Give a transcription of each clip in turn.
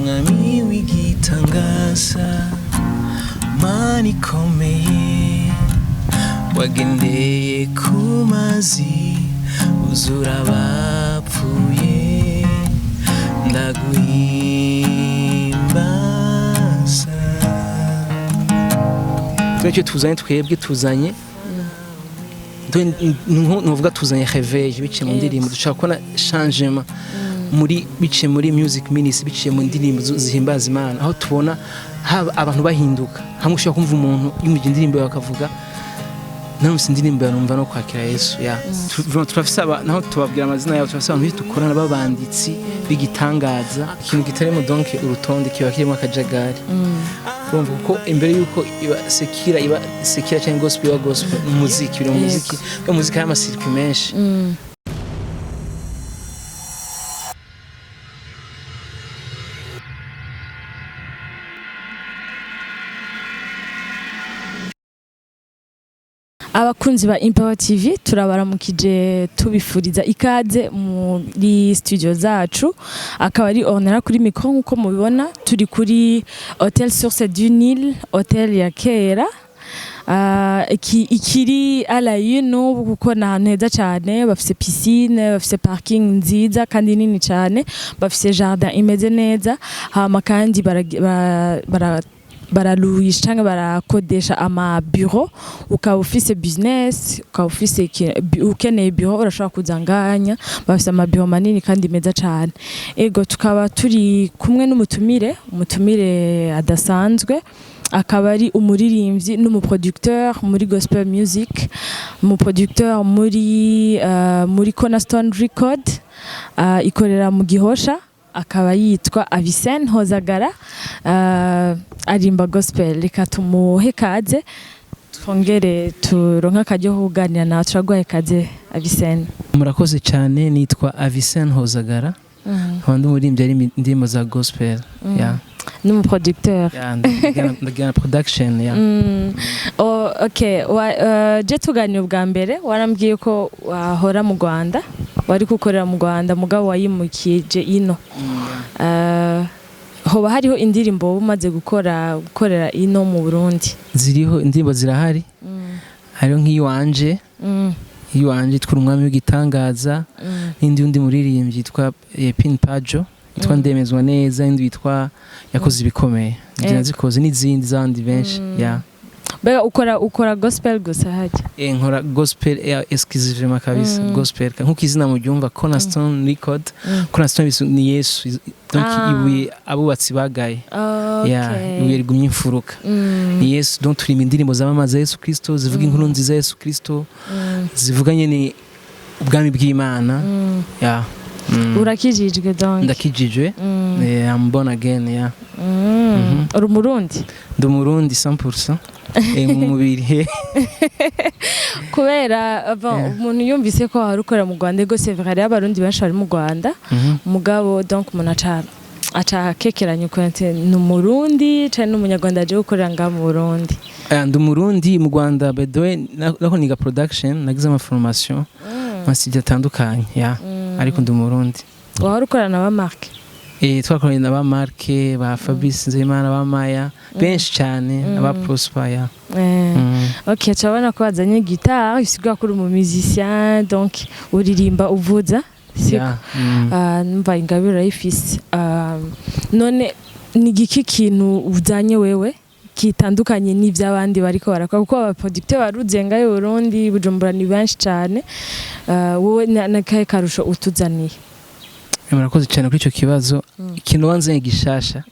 Umwami w'igitangaza, Mana ikomeye, wagendeye ku mazi, uzura abapfuye, ndaguhimbaza. Icyo tuzanye, twebwe tuzanye, nuvuga tuzanye réveil biciye mu ndirimbo. Dushaka kubona changement muri biciye muri music ministry, biciye mu ndirimbo zihimbaza Imana, aho tubona haba abantu bahinduka hamwe. Ushobora kumva umuntu yumva indirimbo yawe akavuga: "Narumvise indirimbo yawe, numva no kwakira Yesu." Ya, turafise naho tubabwira amazina yabo, turafise abantu dukorana b'abanditsi b'igitangaza. Ikintu kitarimo donc urutonde kiba kirimo akajagari, urumva, kuko imbere yuko iba séculaire, iba séculaire cyangwa gospel iba gospel, ni umuziki, biri mu muziki. Mu muziki hari ama circuits menshi. Abakunzi ba Empower TV, turabaramukije, tubifuriza ikaze muri studio zacu. Akaba ari Ornella kuri micro. Nkuko mubibona, turi kuri Hotel Source du Nil, hotel ya kera. Ikiri à la une n'ubu, kuko ni ahantu heza cyane. Bafise piscine, bafise parking nziza kandi nini cyane, bafise jardin imeze neza. Hama kandi baraluwisha cyangwa barakodesha ama bureau. Ukaba ufise business, ukaba ufise ukeneye bureau, urashobora kuza nganya. Bafise ama bureau manini kandi meza cyane. Ego, tukaba turi kumwe n'umutumire, umutumire adasanzwe, akaba ari umuririmbyi n'umuproducteur muri gospel music, umuproducteur muri Cornerstone Record, ikorera mu Gihosha. Akaba yitwa Avicenne Hozagara, arimba gospel. Reka tumuhe kaze, twongere turonke akaryo ko kuganira nawe. Turaguhaye kaze, Avicenne. Murakoze cyane. Nitwa Avicenne Hozagara, nkaba ndi umuririmbyi ari indirimbo za gospel, ya. N'umuproducteur. Ya, ndagira production, ya. Oh, okay. Je tuganira ubwa mbere, warambwiye ko wahora mu Rwanda, wari gukorera mu Rwanda, mugabo wayimukije ino. Hoba hariho indirimbo wowe umaze gukorera ino mu Burundi? Ziriho, indirimbo zirahari. Hariho nk'iyiwanje, iyiwanje yitwa Umwami w'igitangaza, n'indi undi muririmbyi yitwa Pin Pajo, yitwa Ndemezwa Neza, indi yitwa Yakoze Ibikomeye. Ibyo nazikoze n'izindi z'abandi benshi, ya. Mbega ukora gospel gusa hajya? Nkora gospel, exclusivement kabisa. Gospel, nkuko izina muryumva, Cornerstone Record. Cornerstone ni Yesu, donc ibuye abubatsi bagaye, ya, ibuye rigumye imfuruka, ni Yesu. Donc turimo indirimbo zamamaza Yesu Kristo, zivuga inkuru nziza ya Yesu Kristo, zivuga nyene ubwami bw'Imana, ya. Urakijijwe donc? Ndakijijwe. I'm born again, ya. Uri Umurundi? Ndi Umurundi 100%, mu mubiri. Kubera bon, umuntu yumvise ko wari ukorera mu Rwanda, ego, c'est vrai, hariho Abarundi benshi bari mu Rwanda, mugabo donc umuntu aca akekeranya ukuntu ati ni Umurundi canke ni Umunyarwanda aje gukorera ngaha mu Burundi. Ndi Umurundi. Mu Rwanda, by the way, naho niga production, nagize ama formation masijya atandukanye, ya, ariko ndi Umurundi. Wahora ukorana na ba Mark? Twakoranye na ba Mark, ba Fabrice Nzeyimana, ba Maya, benshi cyane, aba Prosper, ya. Ok, turabona ko wazanye guitare, bisigura ko uri umu musicien, donc uririmba, uvuza, siko? Ya. Ah, numva ingabire urayifise. Ah, none ni igiki kintu uzanye wewe kitandukanye n'ivy'abandi bariko barakora? Kuko abaproducteur baruzuye ngayo Burundi, Bujumbura, ni benshi cane. Ah, wowe nakahe karusho utuzaniye? Murakoze cyane kuri icyo kibazo. Ikintu wanzanye gishasha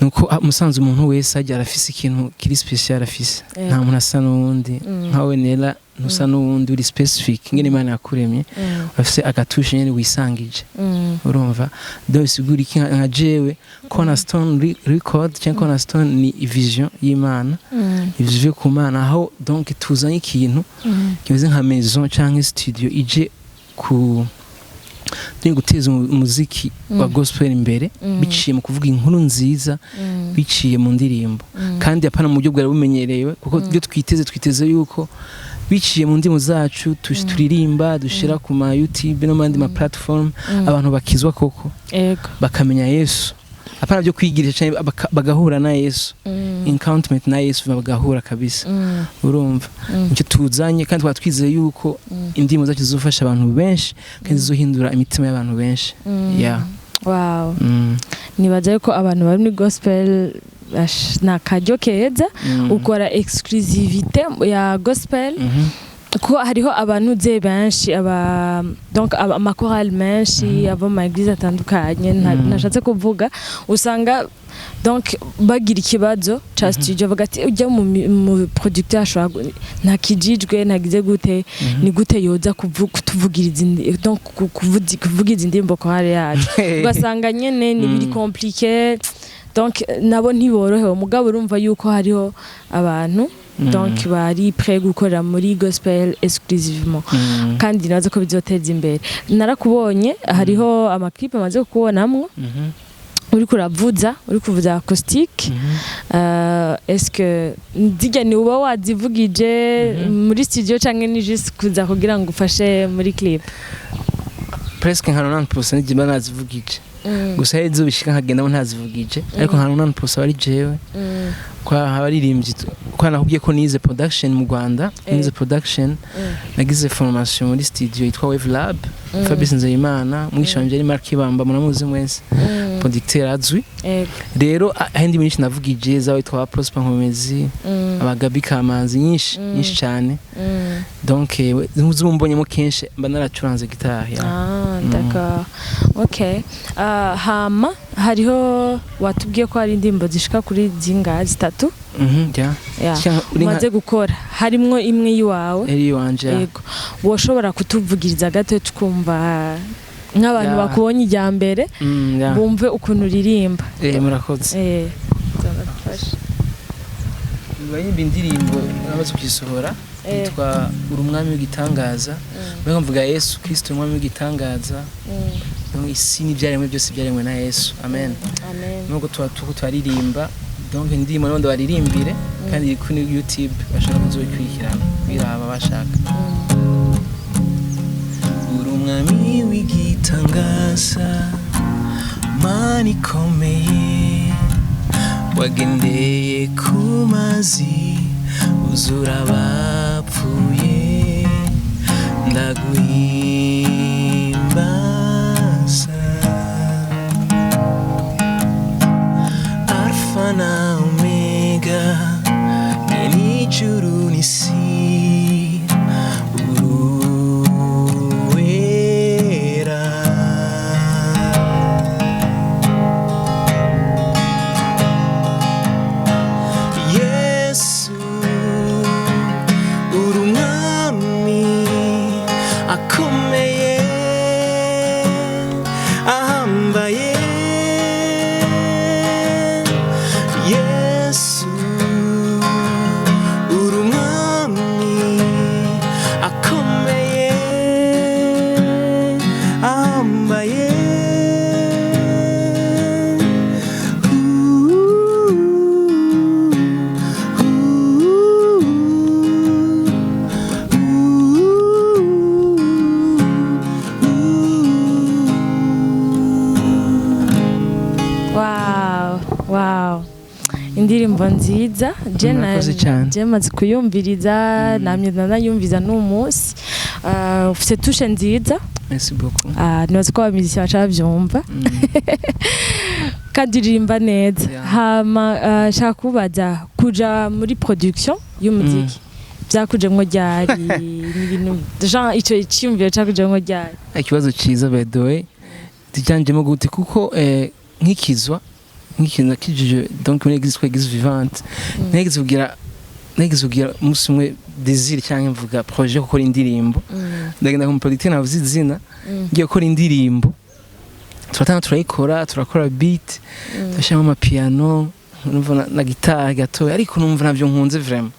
nuko musanze umuntu wese ajya arafise ikintu kiri special afise. Nta muntu asa n'uwundi. Nkawe Nera, ntusa n'uwundi, uri specific ingene Imana yakuremye. Urafise agatushe nyene wisangije. Urumva, donc bisigura iki? Nka jewe, Cornerstone Record cyangwa Cornerstone ni vision y'Imana, ivuye ku Mana, aho donc tuzanye ikintu kimeze nka maison cyangwa studio ije ku Turi guteza umuziki wa gospel imbere biciye mu kuvuga inkuru nziza, biciye mu ndirimbo, kandi apana mu buryo bwari bumenyerewe, kuko ibyo twiteze yuko biciye mu ndimi zacu turirimba, dushira ku ma YouTube no mu yandi ma platform, abantu bakizwa koko, bakamenya Yesu, apana byo kwigirisha canke bagahura na Yesu, encounterment na Yesu, bagahura kabisa. Urumva, nicyo tuzanye, kandi twaba twizeye yuko indirimbo zacu zizofasha abantu benshi kandi zizohindura imitima y'abantu benshi, yeah. Wow. Nibaza yuko abantu bari muri gospel ni akaryo keza. Ukora exclusivité ya gospel, kuko hariho abantu ze benshi, aba donc amakorali menshi ava mu ma église atandukanye, nashatse kuvuga, usanga donc bagira ikibazo ca studio, bavuga ati ujya mu producteur ashobora ntakijijwe, ntagize gute, ni gute yoza kutuvugiriza donc kuvugiza indirimbo korali yacu? Ugasanga nyene ni biri compliqué, donc nabo ntiborohewe. Mugabo urumva yuko hariho abantu donc bari prêt gukorera muri gospel exclusivement, kandi nazo ko bizoteza imbere. Narakubonye, hariho ama clip amaze kukubonamwo uriko uravuza, uri kuvuza acoustique. Est-ce que nzirya ni uba wazivugije muri studio, canke ni juste kuza kugira ngo ufashe muri clip? Presque nka 90% nijye mba nazivugije. Gusa hari izo bishika nkagendamo ntazivugije, ariko nka 90% aba ari jewe. Kwa abaririmbyi, kwa nakubwiye ko nize production mu Rwanda, nize production, nagize formation muri studio yitwa Wave Lab, Fabrice Nzeyimana, mwigisha wanje ari Mark Kibamba, muramuzi mwese, producteur azwi. Rero hari indi myinshi navugije z'abitwa Prosper Nkomezi, abagabi Kamanzi, nyinshi nyinshi cyane. Donc ntuzumbonyemo kenshi mba naracuranze gitari, ya. Ah, d'accord. Ok. Hama hariho watubwiye ko hari indirimbo zishika kuri zinga zitatu. Ya. Yeah. Cyangwa uri nka Umaze gukora, harimwo imwe y'iwawe. Eri wanje, ya. Yego. Woshobora kutuvugiriza gato tukumva, nk'abantu bakubonye ijya mbere, Ya. bumve ukuntu uririmba? Murakoze. Nzabafasha. Bayimba indirimbo namaze kuyisohora, yitwa "Uri Umwami w'Igitangaza". Mbega mvuga Yesu Kristo, umwami w'igitangaza. Donc isi n'ibyaremwe byose byaremwe na Yesu, amen. Amen. Nubwo tuba tuko twaririmba, donc indirimbo n'abandi baririmbire, kandi iri kuri YouTube, bashaka kuzoyikurikirana biraba bashaka. Uri umwami w'igitangaza, Mana ikomeye, wagendeye ku mazi, uzura abapfuye, ndaguhimbaza. Alfa na Omega, n'ijuru n'isi, uruwera. Yesu, uri umwami akomeye, ahambaye. Yesu, uri umwami akomeye, ahambaye. Wow, indirimbo nziza. Je Murakoze cyane. Je maze kuyumviriza, namye nanayumviza n'umunsi. Ufite touche nziza. Merci beaucoup. Nibaza ko aba musiciens baca bavyumva, kandi uririmba neza. Hama shaka kubaza, kuja muri production y'umuziki vyakujemwo ryari? Ni ibintu genre ico iciyumviro cakujemwo ryari? Ikibazo cyiza, by the way. Tujyanjemo gute? Kuko nkikizwa, nk'ikintu nakijije, donc muri église, église vivante, nigeze kugira umunsi umwe désir cyangwa mvuga projet yo gukora indirimbo. Ndagenda ku producteur, navuze izina, ngiye gukora indirimbo. Turatanga, turayikora, turakora beat, turashyiramo amapiano, numva na gitari gatoya, ariko numva ntabyo nkunze vraiment.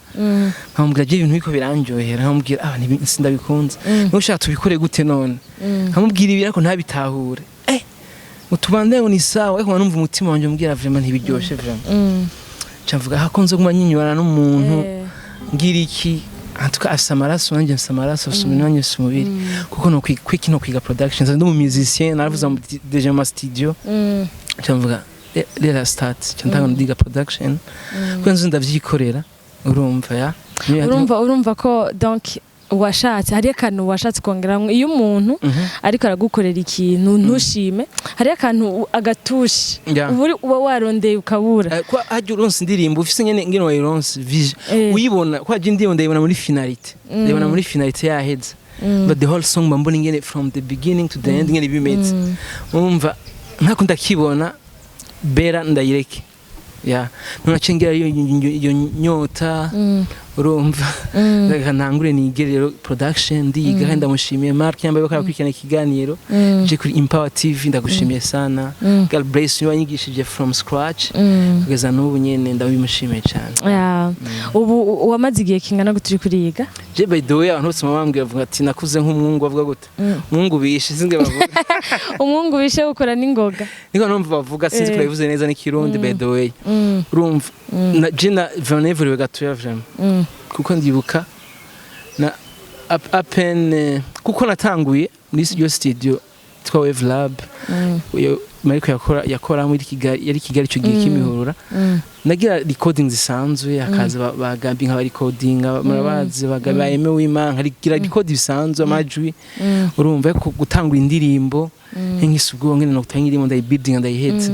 Nkamubwira je ibintu biko birandyohera, nkamubwira ah sindabikunze, nushaka tubikore gute none? Nkamubwira ibi ariko ntabitahure, utubande ngo ni sawa, ariko numva umutima wanje umbwira vraiment ntibiryoshe vraiment. Nca mvuga hako nzo guma nyinyurana n'umuntu ngira iki, en tout cas afise amaraso nanjye mfise amaraso, afise umubiri nanjye mfise umubiri, kuko no kwiki no kwiga production, ndi umu musicien, naravuze déjà mu studio. Nca mvuga rera start, nca ntanga ndiga production kuko nzo ndavyikorera, urumva ya. Urumva ko donc washatse, hari akantu washatse kongeramwo. Iyo umuntu ariko aragukorera ikintu ntushime, hari akantu agatushi uba warondeye ukabura. Kwa hajya uronse indirimbo ufise nyene ngene wayironse vision uyibona, kwa hajya indirimbo ndayibona muri finalité, ndayibona muri finalité yaheze, but the whole song mba mbona ingene from the beginning to the end ingene bimeze. Urumva ntako ndakibona bera ndayireke ya none ngira iyo nyota, urumva, reka ntangure nige rero production, ndiga kandi ndamushimiye Mark yambaye ko arakurikirana ikiganiro je kuri Empower TV, ndagushimiye sana. God bless you, wanyigishije from scratch kugeza n'ubu nyene ndabimushimiye cyane. Yeah. Ubu wamaze igihe kingana gute uri kuriga? Je by the way, abantu bose baba bambwira, bavuga ati nakuze nk'umwungu, bavuga gute, umwungu bishe, sinzi bavuga. Umwungu wishe ukora n'ingoga. Niko numva bavuga, sinzi ko bivuze neza n'ikirundi by the way. Urumva na je na vraiment gatoya vraiment, kuko ndibuka na à peine kuko natanguye muri iyo studio twa Wave Lab, uyo Mariko yakora muri Kigali, yari Kigali icyo gihe kimihurura. Nagira recording zisanzwe, hakaza bagambi nka recordinga, murabazi bagambi ba Aime Wimana, nkarigira record bisanzwe amajwi. Urumva ko gutangura indirimbo nk'isi ubwo ngene no gutanga indirimbo ndayibuilding ndayihetse,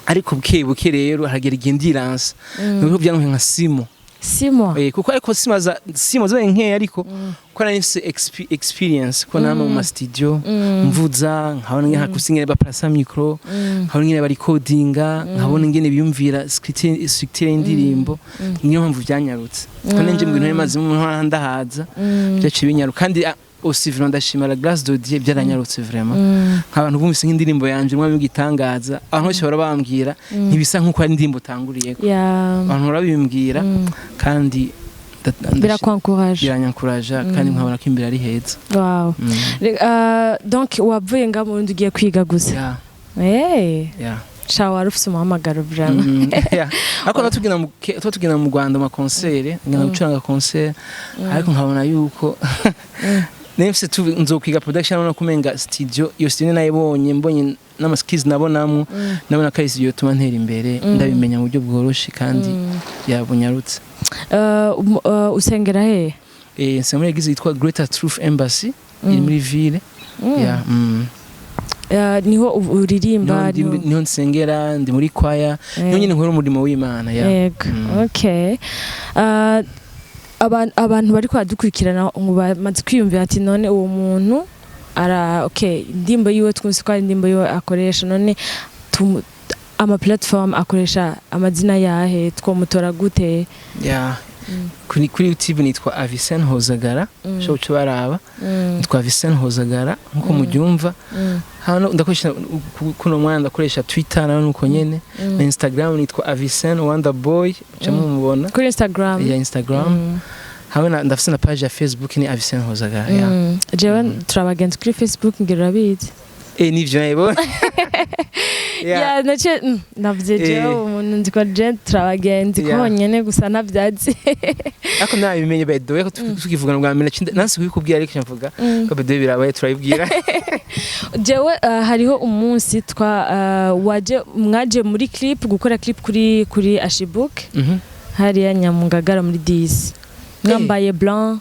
ariko buke buke rero haragera igihe ndiransa nuko byankuye nka simo. 6 mois. Kuko ariko simaza simo zabaye nkeya, ariko ko nari mfise experience ko nama mu ma studio mvuza, nkabona ingene hakusi ingene baplasa micro, nkabona ingene barecordinga, nkabona ingene biyumvira structure y'indirimbo. Niyo mpamvu byanyarutse, ko nenje mu bintu nari maze mu ndahaza, byaciye binyaruka. Kandi aussi vraiment ndashima la grâce de Dieu, byaranyarutse vraiment, nk'abantu bumvise nk'indirimbo yanje umwami w'igitangaza, abantu bose bahora bambwira ntibisa nk'uko ari indirimbo utanguriyeko. Abantu barabimbwira kandi Birakwankuraje. Biranyankuraja kandi nkabona ko imbere ari heza. Wow. Donc wavuye nga mu Burundi ugiye kwiga gusa? Yeah. Yeah. Sha, wari ufise umuhamagaro vraiment. Yeah. Ariko tuba tugenda mu Rwanda mu makonsere, ngenda gucuranga concert, ariko nkabona yuko nefse tu nzokwiga production, nabona kumenga studio, iyo studio nayibonye, mbonye n'ama skills nabonamwo, nabona ko ari studio yotuma ntera imbere, ndabimenya mu buryo bworoshe kandi yabunyarutse. Usengera he? Nsenga muri église yitwa Greater Truth Embassy, iri muri ville. Yeah. Niho uririmba? Niho nsengera, ndi muri kwaya, niho nyine nkora umurimo w'Imana, yeah. Yego. Okay. Abantu bari kwadukurikirana ngo bamaze kwiyumvira ati none uwo muntu ara okay, indirimbo yiwe twumvise ko ari indirimbo yiwe akoresha, none ama platform akoresha amazina yahe, twomutora gute? Yeah. Kuri YouTube nitwa Avicenne Hozagara, ushobora guca baraba. Nitwa Avicenne Hozagara nkuko mubyumva. Hano ndakoresha kuno mwanya ndakoresha Twitter nayo nuko nyene, na Instagram nitwa Avicenne Wonder Boy, uca mumubona. Kuri Instagram? Ya, Instagram. Hamwe na ndafise na page ya Facebook ni Avicenne Hozagara, yeah. Jewe turabagenzi kuri Facebook, ngira urabizi. Nivyo nabibonye. Yeah. Ya, nace navuze jewe umuntu nzi ko je turabagenzi ko honyene gusa ntabyazi. Ariko nabimenye by the way ko tukivugana bwa mbere nansi kubikubwira, ariko mvuga ko by the way birabaye turabibwira. Jewe hariho umunsi twa waje, mwaje muri clip, gukora clip kuri Ashibuk hariya Nyamungagara muri 10, mwambaye blanc.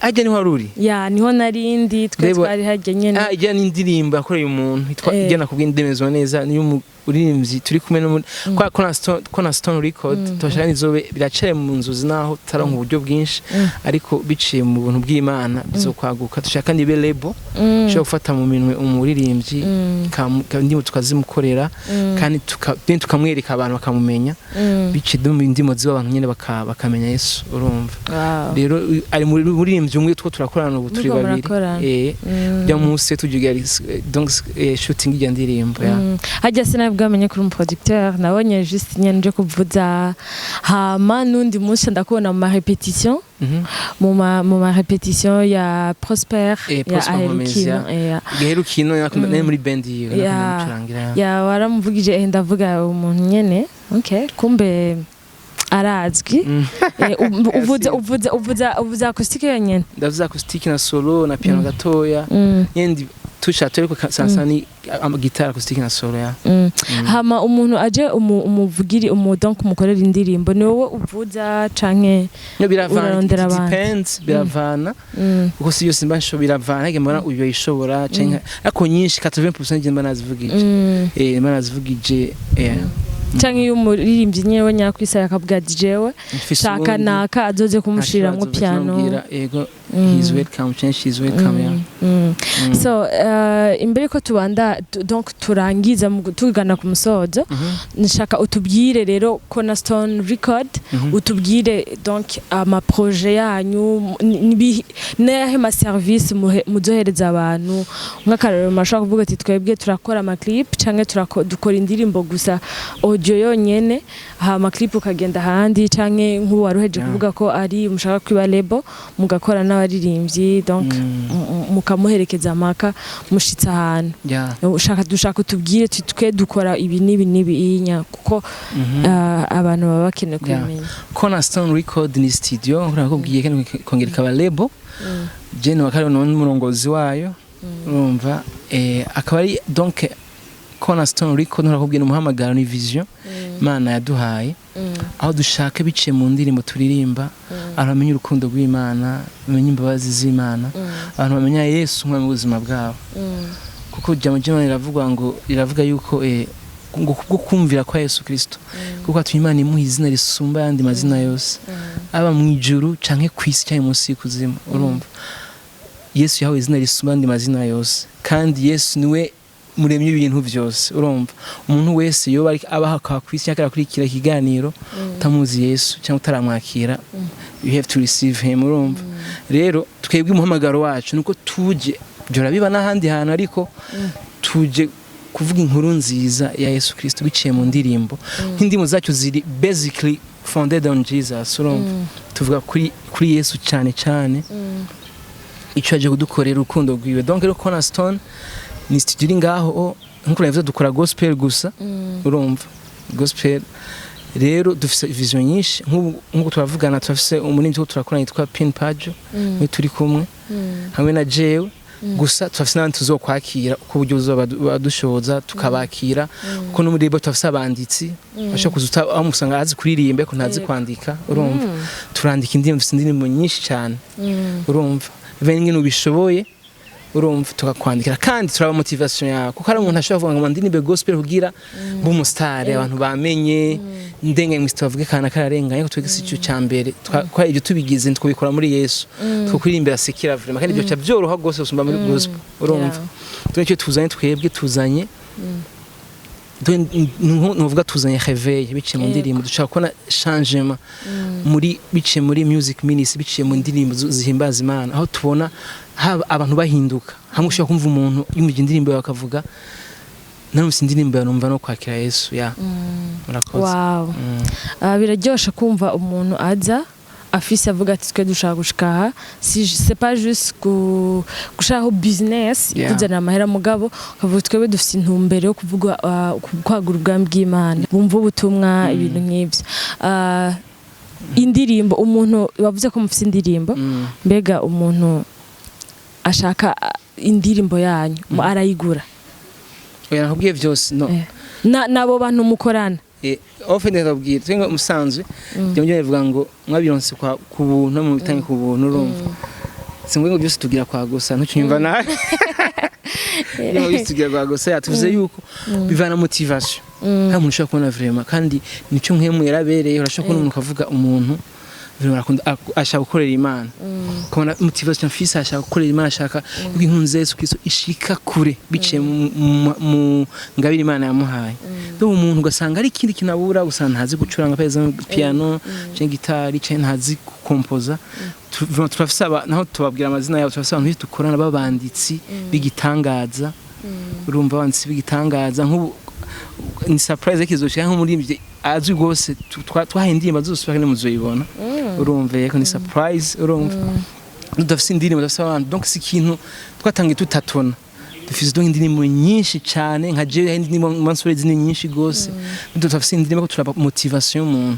Ajya niho wari uri? Ya, niho narindi twe twari harya nyene. Ah, ijya n'indirimbo yakoreye umuntu yitwa ijya nakubwiye indemezwa neza, niyo umuririmbyi turi kumwe no kwa Cornerstone Record, tubashaka nizobe biracare mu nzozi naho tutaronka uburyo bwinshi, ariko biciye mu buntu bw'Imana bizokwaguka. Dushaka nibe label ishobora gufata mu minwe umuririmbyi, indirimbo tukazimukorera kandi then tukamwereka abantu bakamumenya biciye mu ndimo ziba abantu nyene bakamenya Yesu, urumva. Rero ari muri muririmbyi umwe two turakorana ubu turi Muriko babiri. Murakorana. Bya munsi tujugira donc shooting ijya ndirimbo ya. Harya sinabwiye. Sinabwamenye kuri umuproducteur, nabonye juste nyene nje kuvuza, hama n'undi munsi ndakubona mu ma répétition, mu ma répétition ya Prosper. Eh, ya Prosper Nkomezi, Aherukino, eh. Gaherukino nakunda nari muri band yiwe, nakunda gucurangira. Ya, waramuvugije, ndavuga umuntu nyene, okay, kumbe arazwi. Uvuza uvuza acoustique yonyene? Ndavuza acoustique na solo na piano gatoya. Nyene touche ariko sansa ni guitare acoustique na solo, ya. Hama umuntu aje umuvugiri donc umukorera indirimbo, ni wowe uvuza canke No, biravana. urarondera It abandi? depends, biravana, kuko si yose mba nshobora, biravana nage mbona uyu yishobora canke, ariko nyinshi 80% njye mba nazivugije. Mba nazivugije, eh. Canke iyo umuririmbyi nyewe nyakwisaya akavuga ati jewe Mfise shaka uwundi, naka azoze nta kumushiramwo kibazo, piano. bakamubwira, yego, he's welcome canke she's welcome, yeah. So imbere ko tubanda donc turangiza tugana ku musozo, nshaka utubwire rero Cornerstone Record, utubwire donc ama projet yanyu, n'ayahe ma service muzohereza abantu. Nk'akarorero, mashobora kuvuga ati twebwe turakora ama clip, canke dukora indirimbo gusa, audio yonyene, hama clip ukagenda ahandi, canke nk'ubu waruheje kuvuga ko ari mushaka kwiba label, mugakora n'abaririmbyi, donc mukamuherekeza amaka mushitse ahantu. Ushaka dushaka utubwire tuti twe dukora ibi n'ibi n'ibi inya, kuko abantu baba bakeneye kubimenya. Cornerstone Record ni studio nkuko nakubwiye, kandi kongera ikaba label. Jene wa kare ni umurongozi wayo, urumva, akaba ari donc Cornerstone Record nakubwiye ni umuhamagaro, ni vision Imana yaduhaye, aho dushaka biciye mu ndirimbo turirimba abantu bamenya urukundo rw'Imana, bamenya imbabazi z'Imana, abantu bamenya Yesu nk'umwami w'ubuzima bwabo, kuko ijambo ry'Imana riravuga ngo, riravuga yuko ngo kubwo kumvira kwa Yesu Kristo, kuko atuye Imana imuha izina risumba ayandi mazina yose, aba mu ijuru canke ku isi canke munsi y'ikuzimu. Urumva, Yesu yahawe izina risumba ayandi mazina yose, kandi Yesu niwe muremye ibintu byose. Urumva, umuntu wese yoba abaho akaba ku isi cyangwa arakurikira ikiganiro utamuzi Yesu cyangwa utaramwakira, you have to receive him. Urumva rero, twebwe umuhamagaro wacu nuko tuje byora biba n'ahandi hantu, ariko tuje kuvuga inkuru nziza ya Yesu Kristo biciye mu ndirimbo. Nk'indirimbo zacu ziri basically founded on Jesus. Urumva, tuvuga kuri Yesu cyane cyane, icyo yaje kudukorera, urukundo rwiwe. Donc rero Cornerstone ni studio iri ngaho, nkuko navuze, dukora gospel gusa. Urumva, gospel rero dufise vision nyinshi. Nk'ubu nkuko turavugana, turafise umuririmbyi wo turakorana yitwa Pin Pajo, niwe turi kumwe hamwe na jewe gusa. Turafise n'abandi tuzokwakira uko uburyo buzoba badushoboza, tukabakira, kuko no muri bo turafise abanditsi bashobora kuza aho musanga azi kuririmba ariko ntazi kwandika. Urumva, turandika indirimbo, dufise indirimbo nyinshi cyane. Urumva, bivanye n'ingene ubishoboye, urumva, tukakwandikira, kandi turaba motivation yawe, kuko hari umuntu ashobora kuvuga ngo ndirimbe gospel kugira mbe umustar, abantu bamenye ndenge mwisi bavuge kana kararenganye, ariko twebwe si cyo cya mbere. Kwa ibyo tubigize twabikora muri Yesu, twokuririmbira secular vraiment, kandi ibyo cya byoroha gose gusumba muri gospel. Urumva, twe icyo tuzanye, twebwe tuzanye, nuvuga tuzanye réveil biciye mu ndirimbo. Dushaka kubona changement muri biciye muri music ministry, biciye mu ndirimbo zihimbaza Imana, aho tubona haba abantu bahinduka, hamwe ushobora kumva umuntu yumva indirimbo yawe akavuga narumvise indirimbo yawe numva no kwakira Yesu, ya. Murakoze. Wow. Biraryoshe kumva umuntu aza afise avuga ati twe dushaka gushika aha, si c'est pas juste gushakaho business kuzana amahera, mugabo ukavuga twebwe dufite intumbero yo kuvuga kwagura ubwami bw'Imana, bumva ubutumwa, ibintu nk'ibyo. Indirimbo, umuntu wavuze ko mufise indirimbo, mbega umuntu ashaka indirimbo yanyu arayigura? Oya, nakubwiye byose, no. Eh. Na nabo bantu mukorana? Ofe ndabwira twe ngo musanzwe ibyo ngibyo bivuga ngo mwabironse kwa ku buntu, mu bitange ku buntu. Urumva, singombwa ngo byose tugira kwa gusa, ntucyumva nabi. Iyo byose tugira kwa gusa, yatuvuze yuko bivana motivation, nta muntu ushobora kubona vraiment, kandi nicyo nkemu yarabereye. Urashobora kubona umuntu ukavuga umuntu vraiment arakunda, ashaka gukorera Imana, ukabona motivation mfise, ashaka gukorera Imana, ashaka yuko inkuru nziza ya Yesu Kristo ishika kure biciye mu ngabire Imana yamuhaye. Donc umuntu ugasanga ari ikindi kintu abura, gusa ntazi gucuranga par exemple piano canke gitari, canke ntazi gukompoza. Vraiment turafise naho tubabwira amazina yabo, turafise abantu benshi dukorana b'abanditsi b'igitangaza. Urumva, abanditsi b'igitangaza, nk'ubu Ni surprise kizoshika nk'umuririmbyi azwi rwose, twahaye indirimbo azosubira kandi muzoyibona. Urumva yeko ni surprise. Urumva dufise indirimbo, dufise abantu, donc si ikintu twatangiye tutatona. Dufise donc indirimbo nyinshi cyane, nka jewe hari indirimbo mansore zini nyinshi gose. Dufise indirimbo ko turaba motivation y'umuntu,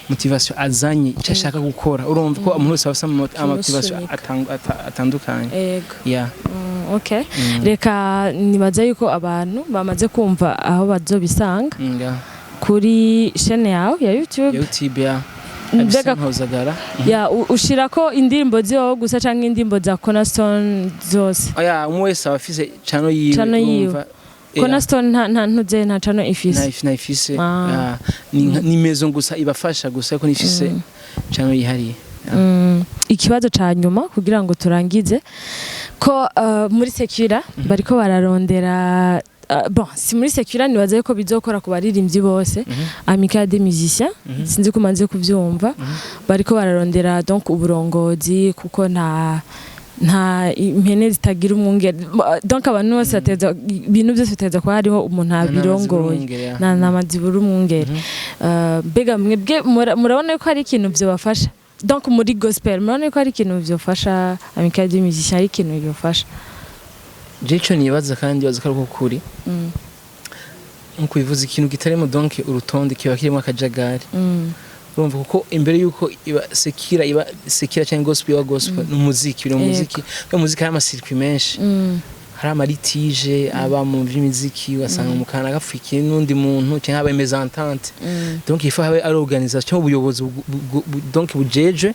motivation azanye icyo ashaka gukora. Urumva ko umuntu wese aba afise ama motivation Kimusunika. atandukanye. Yeah. Okay, reka nibaza yuko abantu bamaze kumva aho bazobisanga kuri chaîne yawe ya YouTube. YouTube ya Mbega Abisa Hozagara. Ya, ushirako indirimbo ziwawe gusa canke indirimbo za Cornerstone zose? Oya, umwe wese aba afise channel yiwe. Channel yiwe. Urumva. Cornerstone nta ntuze, nta channel ifise? Nayifise. Ah. Yeah. Ni maison gusa ibafasha gusa, ariko nifise channel yihariye. Ikibazo ca nyuma kugira ngo turangize ko muri séculaire bariko bararondera, bon, si muri séculaire, nibaza yuko bizokora ku baririmbyi bose, Amicale des musiciens, sinzi ko umaze kuvyumva, bariko bararondera donc uburongozi, kuko nta impene zitagira umwungere. Donc abantu bose bateza ibintu byose, biteza kuba hariho umuntu abirongoye. Nta ntama zibura umwungere. Mbega mwebwe murabona ko hari ikintu vyobafasha? Donc muri gospel murabona ko hari ikintu vyofasha, Amicale des musiciens hari ikintu vyofasha? Je ico nibaza, kandi baza ko ari uko kuri, nkuko bivuze, ikintu kitarimo donc urutonde kiba kirimo akajagari. Urumva, kuko imbere yuko iba séculaire, iba séculaire cyangwa gospel iba gospel, ni umuziki, biri mu muziki. Mu muziki hari ama circuits menshi, hari ama litiges aba mu by'imiziki, ugasanga mu kana gapfukiye n'undi muntu cyangwa haba mésentente. Donc il faut habe ari organisation, ubuyobozi donc bujejwe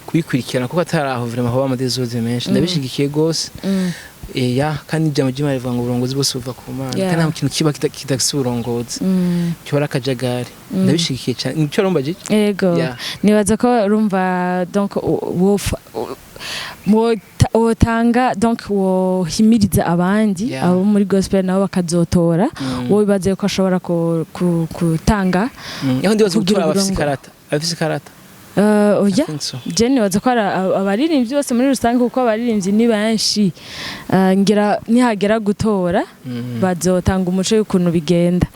kubikurikirana, kuko atari aho vraiment haba ama désordres menshi. Ndabishigikiye gose. Ya, kandi ijambo ry'Imana rivuga ngo uburongozi bwose buva ku Mana. Kandi nta kintu kiba kidafise uburongozi kiba ari akajagari. Ndabishigikiye cyane. Nicyo urumva giki? Ego. Nibaza ko urumva donc wotanga, donc wohimiriza abandi abo muri gospel nabo bakazotora. Wowe wibaze ko ashobora gutanga Aho ndibaza kugira gutora abafise uburongo. ikarata, abafise ikarata. Oya. I think so. Je nibaza ko ari abaririmbyi bose muri rusange, kuko abaririmbyi ni benshi. Ngira nihagera gutora bazotanga umuco y'ukuntu bigenda.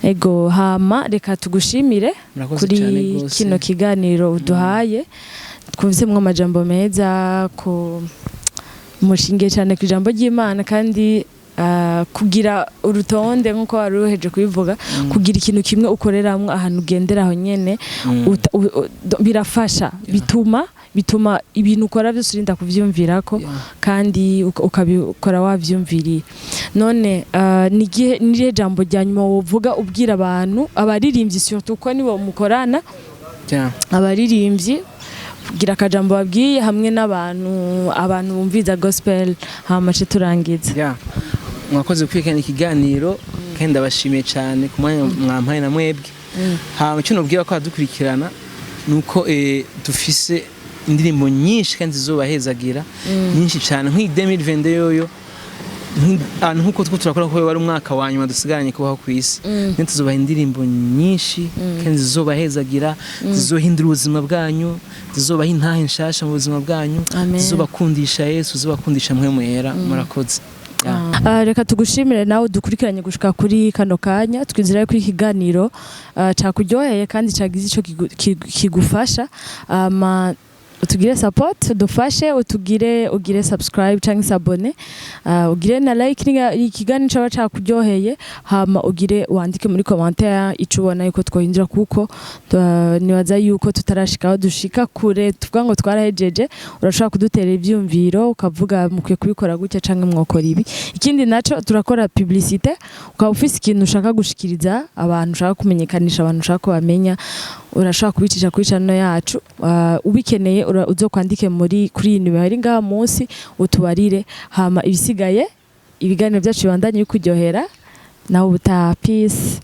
Ego, hama reka tugushimire Murakoze kuri cyane gose. kino kiganiro uduhaye. Twumvisemwo amajambo meza ko mushingiye cyane ku ijambo ry'Imana, kandi kugira urutonde nk'uko wari uheje kubivuga, kugira ikintu kimwe ukoreramwo, ahantu ugendera aho nyene, birafasha, bituma ibintu ukora byose urinda kuvyumvirako kandi ukabikora wavyumviriye. None nirihe jambo rya nyuma wovuga ubwira abantu, abaririmbyi surtout ko nibo mukorana? Abaririmbyi, gira akajambo babwiye hamwe n'abantu, abantu bumviza gospel, hama ce turangiza. Yeah. Mwakoze kwikana ikiganiro, kandi ndabashimiye cyane ku mwanya mwampaye na mwebwe. Hama icyo nubwira ko adukurikirana nuko dufise indirimbo nyinshi kandi zizobahezagira, nyinshi cyane, nk'iyi 2022 yoyo, ahantu nk'uko two turakora ko wari umwaka wa nyuma dusigaranye kubaho ku isi, niyo tuzobaha indirimbo nyinshi kandi zizobahezagira, zizohindura ubuzima bwanyu, zizobaha intahe nshasha mu buzima bwanyu, Amen. zizobakundisha Yesu, zizobakundisha Mpwemu Yera. Murakoze. Yeah. Reka tugushimire nawe dukurikiranye gushika kuri kano kanya. Twizera ko ikiganiro cakuryoheye kandi cagize ico kigufasha. Utugire support, udufashe, utugire, ugire subscribe canke s'abonner, ugire na like niga ikiganiro caba cakuryoheye, hama ugire wandike muri commentaire ico ubona yuko twohindura, kuko nibaza yuko tutarashika aho dushika kure tuvuga ngo twarahejeje. Urashobora kudutera ivyumviro, ukavuga mukwiye kubikora gutya canke mwokora ibi. Ikindi naco, turakora publicité. Ukaba ufise ikintu ushaka gushikiriza abantu, ushaka kumenyekanisha abantu, ushaka ko bamenya, urashobora kubicisha kuri channel yacu. Ubikeneye uzokwandike muri kuri iyi nimero iri ngaha munsi, utubarire. Hama ibisigaye, ibiganiro byacu bibandanye bikuryohera. Nawe ubutaha. Peace.